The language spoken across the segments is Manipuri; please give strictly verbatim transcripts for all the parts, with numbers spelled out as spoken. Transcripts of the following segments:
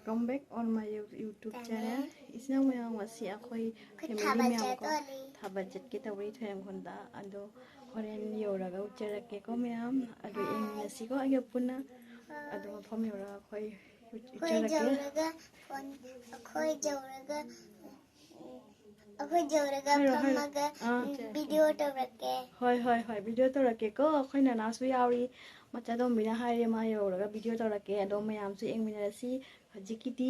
Welcome back on my You- YouTube channel. ꯏꯆꯤꯟ ꯏꯅꯥꯎ ꯃꯌꯥꯝ, ꯉꯁꯤ ꯑꯩꯈꯣꯏ ꯑꯩꯈꯣꯏ family ꯊꯥꯕꯜ ꯃꯌꯥꯝ ꯀꯣ ꯆꯠꯇꯣꯔꯤ꯫ ꯊꯥꯕꯜ ꯆꯠꯀꯦ ꯇꯧꯔꯤ ꯊꯣꯏꯔꯦꯡꯈꯣꯟꯗ꯫ ꯑꯗꯣ ꯍꯣꯔꯦꯟ ꯌꯧꯔꯒ ꯎꯠꯆꯔꯛꯀꯦꯀꯣ ꯃꯌꯥꯝ꯫ ꯑꯗꯣ ꯌꯦꯡꯃꯤꯟꯅꯁꯤꯀꯣ ꯑꯩꯒ ꯄꯨꯟꯅ꯫ ꯑꯗꯣ ꯃꯐꯝ ꯌꯧꯔꯒ ꯑꯩꯈꯣꯏ ꯎꯠ- ꯑꯩꯈꯣꯏ ꯎꯠꯆꯔꯛꯀꯦ꯫ ꯌꯧꯔꯒ ꯐꯣꯟ ꯑꯩꯈꯣꯏ ꯌꯧꯔꯒ ꯎꯝ, ꯑꯩꯈꯣꯏ ꯌꯧꯔꯒ ꯍꯥꯏꯔꯣ, ꯍꯥꯏꯔꯣ꯫ ꯐꯝꯃꯒ ꯑꯥ꯫ ꯎꯝ, video ꯇꯧꯔꯛꯀꯦ꯫ ꯍꯣꯏ ꯍꯣꯏ ꯍꯣꯏ, video ꯇꯧꯔꯛꯀꯦꯀꯣ꯫ ꯑꯩꯈꯣꯏ ꯅꯅꯥꯁꯨ ꯌꯥꯎꯔꯤ꯫ ꯃꯆꯥꯇꯣꯝꯕꯤꯅ ꯍꯥꯏꯔꯦ ꯃꯥ ꯌꯧꯔꯒ video ꯇꯧꯔꯛꯀꯦ꯫ ꯑꯗꯣ ꯃꯌꯥꯝꯁꯨ ꯌꯦꯡꯃꯤꯟꯅꯔꯁꯤ꯫ ꯍꯧꯖꯤꯛꯀꯤꯗꯤ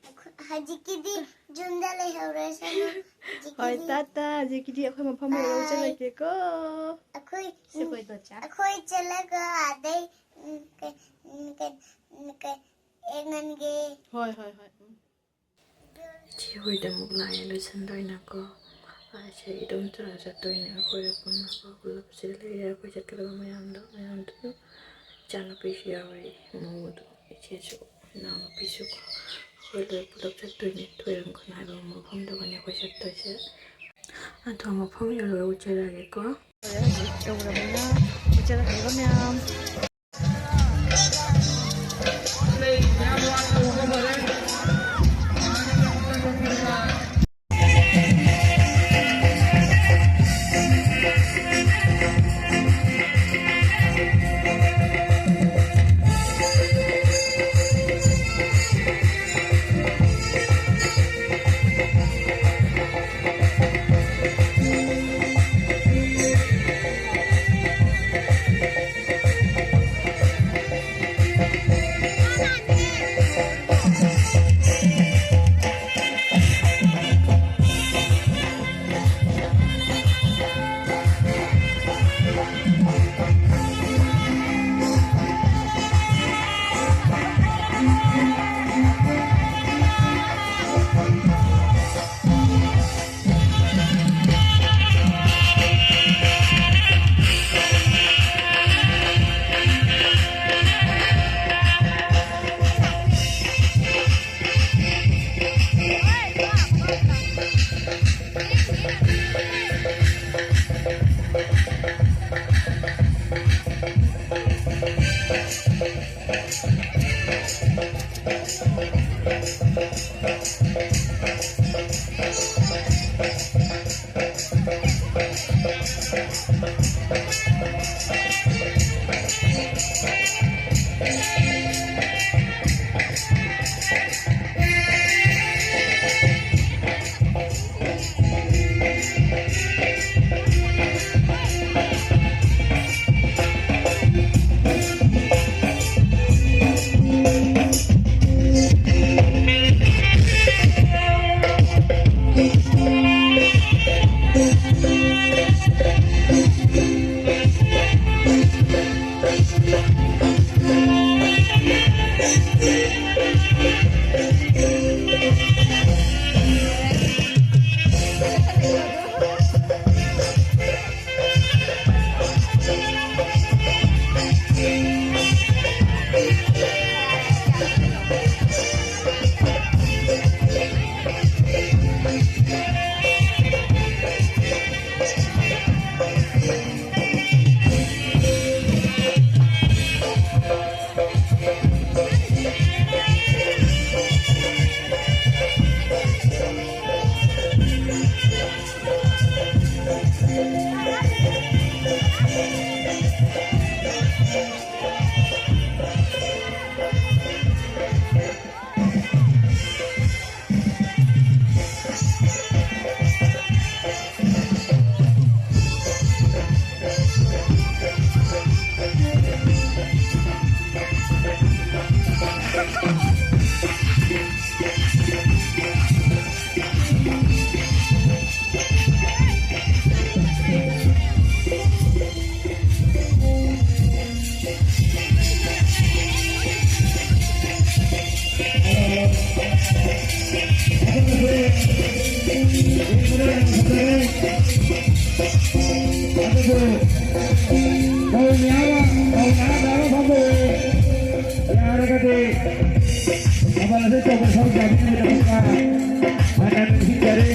ꯑꯩꯈꯣꯏ- ꯍꯧꯖꯤꯛꯀꯤꯗꯤ ꯌꯨꯝꯗ ꯂꯩꯍꯧꯔꯁꯅꯨ꯫ ꯍꯣꯏ, ꯍꯧꯖꯤꯛꯀꯤꯗꯤ ꯇꯥꯇꯥ꯫ ꯍꯧꯖꯤꯛꯀꯤꯗꯤ ꯑꯩꯈꯣꯏ ꯃꯐꯝ ꯌꯧꯔꯒ bye꯫ ꯎꯠꯆꯔꯛꯀꯦꯀꯣ꯫ ꯑꯩꯈꯣꯏ ꯑꯩꯈꯣꯏ ꯆꯠꯂꯒ ꯑꯗꯩ ꯎꯝ, ꯀꯩ- ꯎꯝ, ꯀꯩ- ꯎꯝ, ꯀꯩ- ꯌꯦꯡꯍꯟꯒꯦ꯫ ꯍꯣꯏ ꯍꯣꯏ ꯍꯣꯏ꯫ ꯎꯝ꯫ ꯏꯆꯦ ꯍꯣꯏꯗ ꯑꯃꯨꯛ ꯂꯥꯛꯑꯦ ꯂꯣꯏꯁꯟꯗꯣꯏꯅꯀꯣ꯫ ꯑꯩꯁꯦ ꯏꯗꯣꯝꯆꯥꯒ ꯆꯠꯇꯣꯏꯅꯦ꯫ ꯑꯩꯈꯣꯏꯒ ꯄꯨꯟꯅꯀꯣ ꯄꯨꯂꯞ ꯁꯤꯗ ꯂꯩꯔꯦ꯫ ꯑꯩꯈꯣꯏ ꯆꯠꯀꯗꯕ ꯃꯌꯥꯝꯗꯣ ꯃꯌꯥꯝꯗꯨ ꯏꯆꯥꯅꯨꯄꯤꯁꯨ ꯌꯥꯎꯔꯦ꯫ ꯏꯃꯧꯗꯣ, ꯏꯆꯦꯁꯨ, ꯏꯅꯥꯎꯅꯨꯄꯤꯁꯨꯀꯣ꯫ ꯑꯩꯈꯣꯏ ꯂꯣꯏ ꯄꯨꯂꯞ ꯆꯠꯇꯣꯏꯅꯦ꯫ ꯊꯣꯏꯔꯦꯡꯈꯣꯟ ꯍꯥꯏꯕ ꯃꯐꯝꯗꯨꯒꯅꯦ ꯑꯩꯈꯣꯏ ꯆꯠꯇꯣꯏꯁꯦ꯫ ꯑꯗꯣ ꯃꯐꯝ ꯌꯧꯔꯒ ꯎꯠꯆꯔꯛꯑꯒꯦꯀꯣ꯫ ꯍꯧꯖꯤꯛ ꯌꯧꯔꯕꯅꯤꯅ ꯎꯠꯆꯔꯛꯀꯦꯀꯣ ꯃꯌꯥꯝ꯫ ꯑꯗꯨꯕꯨ ꯃꯧ ꯃꯌꯥꯝ ꯑꯃ, ꯃꯧ ꯅꯍꯥ ꯃꯌꯥꯝ ꯑꯃ ꯐꯝꯕ ꯎꯏ꯫ ꯌꯥꯔꯒꯗꯤ ꯊꯥꯕꯜ ꯑꯁꯤ ꯇꯧꯕ ꯁꯔꯨꯛ ꯌꯥꯕꯤꯅꯕꯒꯤꯗꯃꯛꯇ ꯍꯥꯟꯅ ꯅꯤꯡꯁꯤꯡꯖꯔꯤ꯫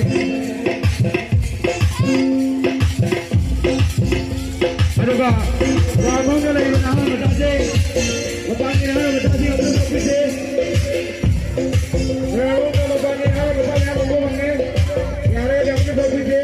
ꯑꯗꯨꯒ ꯋꯥꯡꯃꯗ ꯂꯩꯔꯤꯕ ꯅꯍꯥ ꯃꯆꯥꯁꯤꯡ, ꯃꯄꯥꯟꯒꯤ ꯅꯍꯥ ꯃꯆꯥꯁꯤꯡ ꯑꯃꯁꯨ ꯊꯣꯛꯄꯤꯁꯤ꯫ ꯔꯥꯎꯟ ꯑꯃ ꯂꯨꯄꯥ ꯂꯤꯁꯤꯡ ꯂꯨꯄꯥ ꯂꯤꯁꯤꯡ ꯐꯪꯉꯦ꯫ ꯌꯥꯔꯦ, ꯌꯥꯝꯅ ꯐꯪꯕꯤꯗꯦ꯫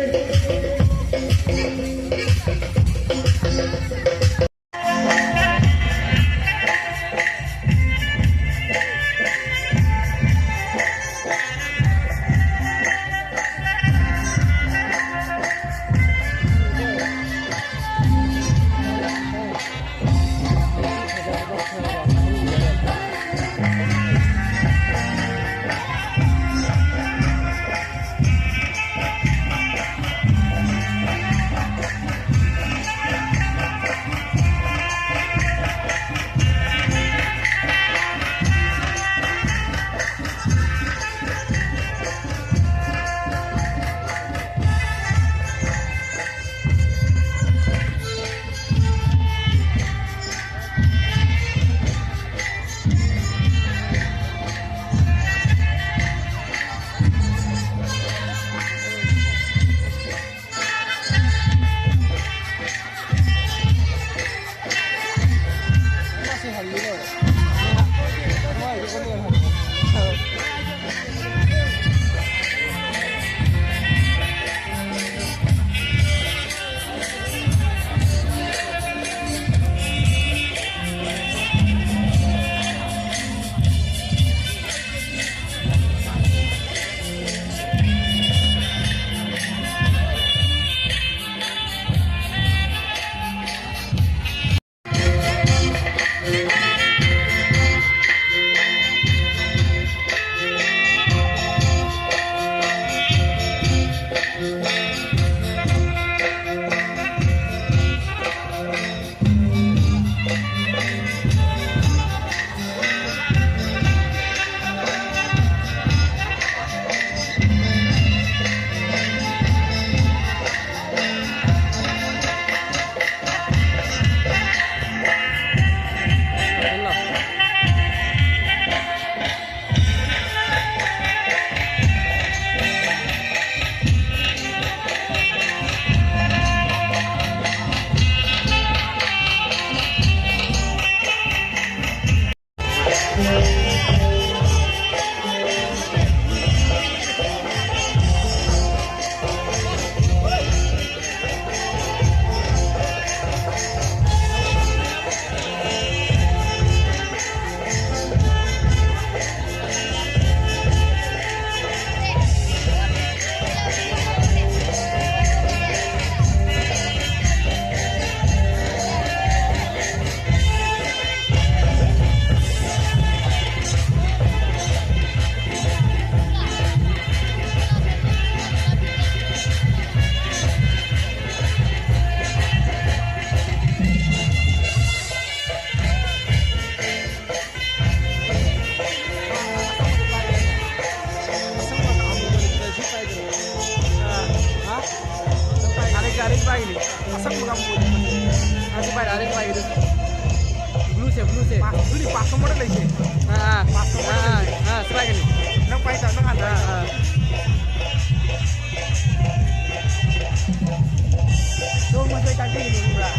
ꯑꯁꯪꯕꯒ ꯑꯃꯨꯕꯒ꯫ ꯑꯥ, ꯁꯤ ꯄꯥꯏꯔꯦ, ꯑꯥ, ꯁꯤ ꯄꯥꯏꯒꯦ꯫ Blue ꯁꯦ, blue ꯁꯦ꯫ ꯄꯥꯁ, ꯑꯗꯨꯗꯤ ꯄꯥꯁ ꯑꯃꯗ ꯂꯩꯁꯦ꯫ ꯑꯥ, ꯑꯥ꯫ ꯄꯥꯁ ꯑꯃꯗ ꯑꯥ, ꯂꯩꯁꯦ꯫ ꯑꯥ, ꯁꯤ ꯄꯥꯏꯒꯅꯤ꯫ ꯅꯪ ꯄꯥꯏ ꯇꯥ-, ꯅꯪ ꯍꯥꯟꯅ ꯑꯥ, ꯄꯥꯏ ꯇꯥ-, ꯑꯥ꯫ ꯇꯣꯡ ꯃꯁꯣꯏ ꯇꯥꯛꯄꯤꯒꯅꯤ ꯈꯪꯕ꯭ꯔꯥ?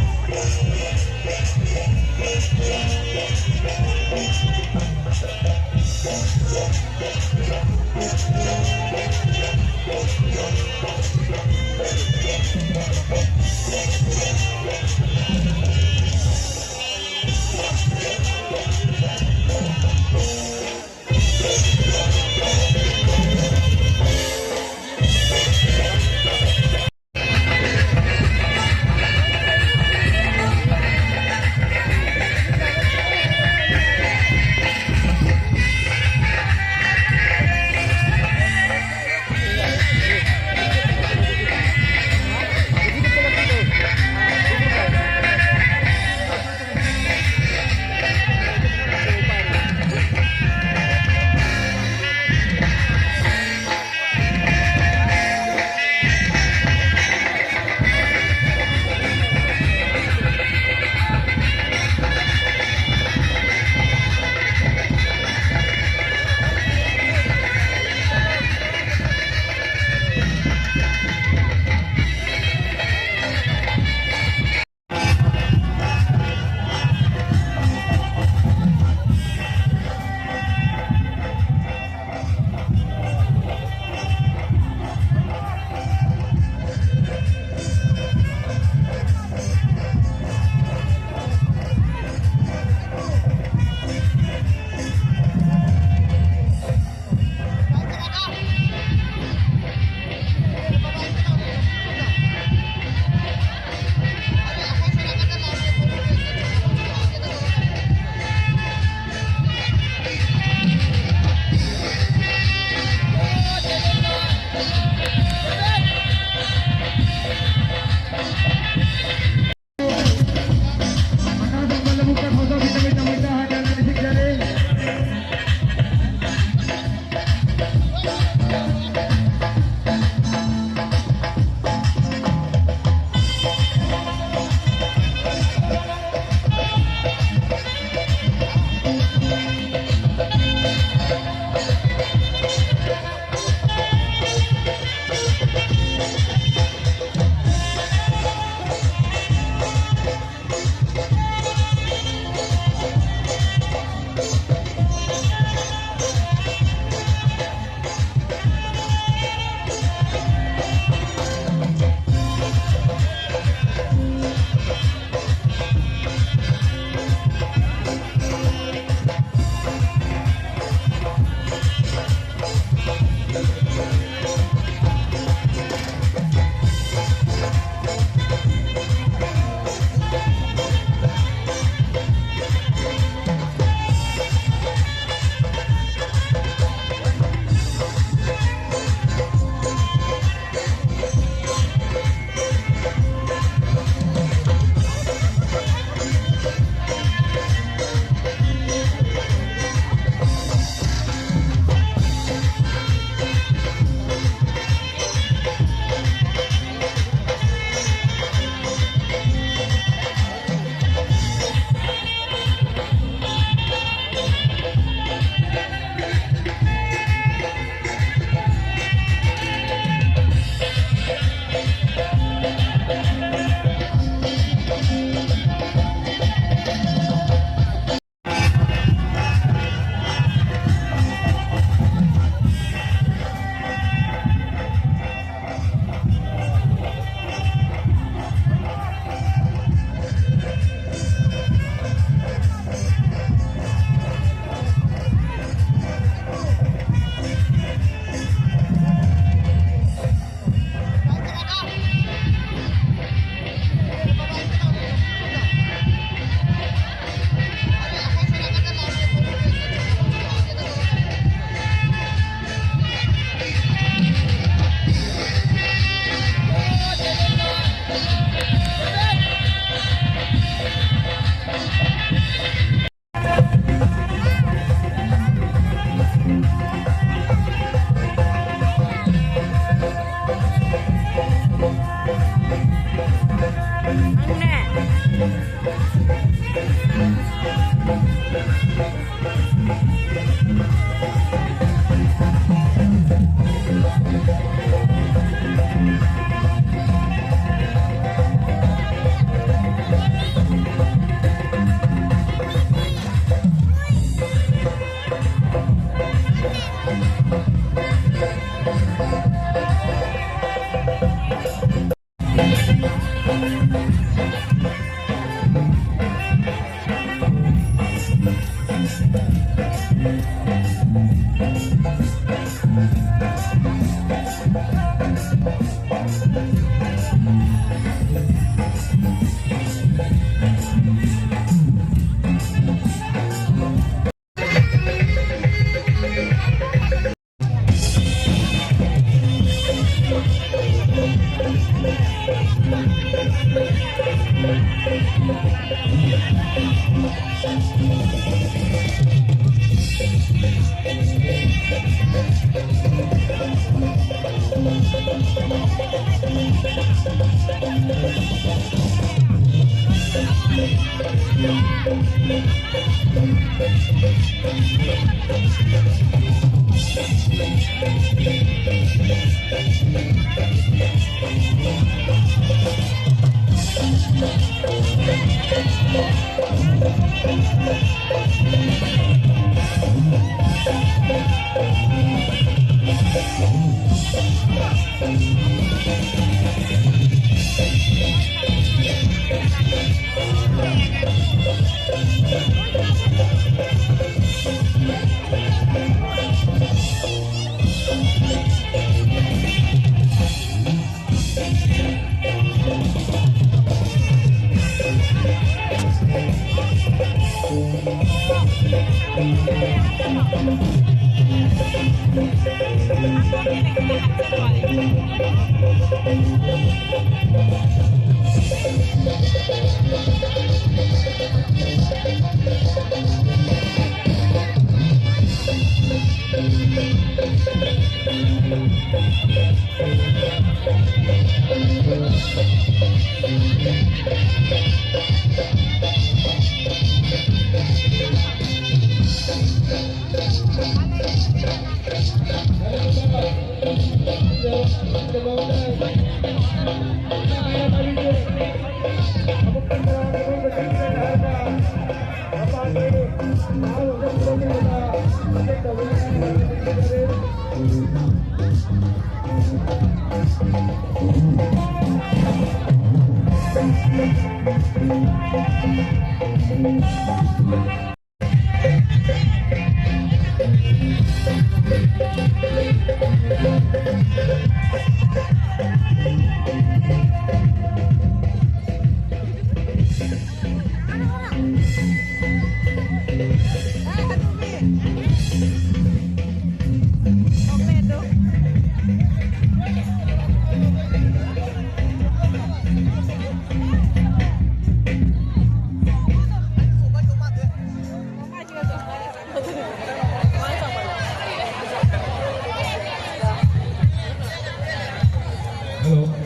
Hello.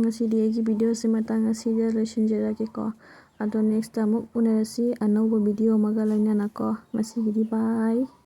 ꯉꯁꯤꯗꯤ ꯑꯩꯒꯤ videoꯁꯦ ꯃꯇꯥꯡ ꯑꯁꯤꯗ ꯂꯣꯏꯁꯤꯟꯖꯔꯒꯦꯀꯣ꯫ ꯑꯗꯣ nextꯇ ꯑꯃꯨꯛ ꯎꯅꯔꯁꯤ ꯑꯅꯧꯕ video ꯑꯃꯒ ꯂꯣꯏꯅꯅꯀꯣ꯫ ꯉꯁꯤꯒꯤꯗꯤ bye꯫